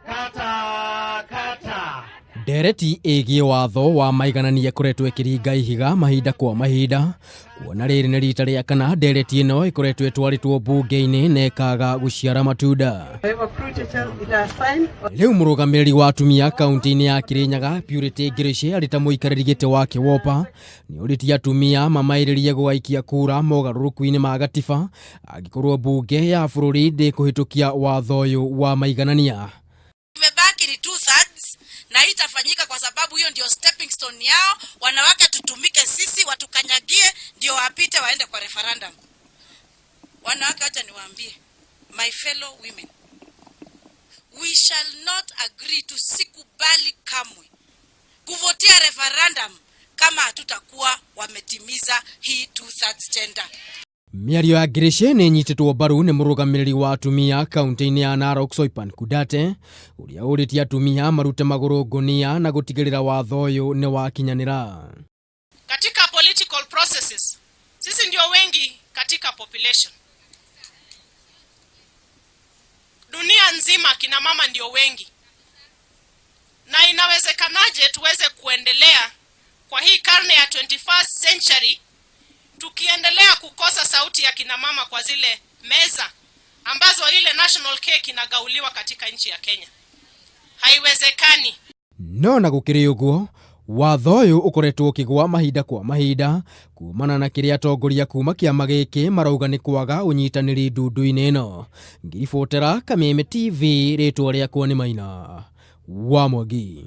Kata, kata. Ndereti ĩgiĩ watho wa maiganania ĩkoretwo ĩkĩringa ihiga mahinda kwa mahinda, kuona rĩrĩ nĩ rita rĩa kana ndereti ĩno ĩkoretwo ĩtwarĩtwo mbunge-inĩ na ĩkaga gũciara matunda. Rĩu mũrũgamĩrĩri wa atumia kaunti-inĩ ya Kirinyaga Purity Ngirici arĩ ta mũikarĩri gĩtĩ wa Kĩwopa nĩ ũrĩtie atumia mamaĩrĩrie gũgaikia kura mogarũrũku-inĩ ma gatiba angĩkorwo mbunge ya bũrũri ndĩkũhĩtũkia watho ũyũ wa maiganania. Imebaki ni 2/3 na hii itafanyika kwa sababu hiyo ndio stepping stone yao. Wanawake tutumike sisi, watukanyagie ndio wapite waende kwa referendum. Wanawake, wacha niwaambie, my fellow women, we shall not agree, tusikubali kamwe kuvotia referendum kama hatutakuwa wametimiza hii 2/3 gender. Mĩario ya Ngirici nĩ ĩnyitĩtwo mbaru nĩ mũrũgamĩrĩri wa atumia kaunti-inĩ ya Narok Soipan Kudate, ũrĩa ũrĩtie atumia marute magũrũ ngũnia na gũtigĩrĩra watho ũyũ nĩ wakinyanĩra. Katika political processes, sisi ndio wengi katika population. Dunia nzima kina mama ndio wengi. Na inawezekanaje tuweze kuendelea kwa hii karne ya 21st century tukiendelea kukosa sauti ya kina mama kwa zile meza ambazo ile national cake inagauliwa katika nchi ya Kenya? Haiwezekani. No na gũkĩrĩ ũguo, watho ũyũ ũkoretwo ũkĩgwa mahinda kwa mahinda kumana na kĩrĩa atongoria kuma kĩama gĩkĩ marauga nĩ kwaga ũnyitanĩri ndundu-inĩ ĩno. Ngiribotera Kameme TV, rĩtwa rĩakwa nĩ Maina wa Mwangi.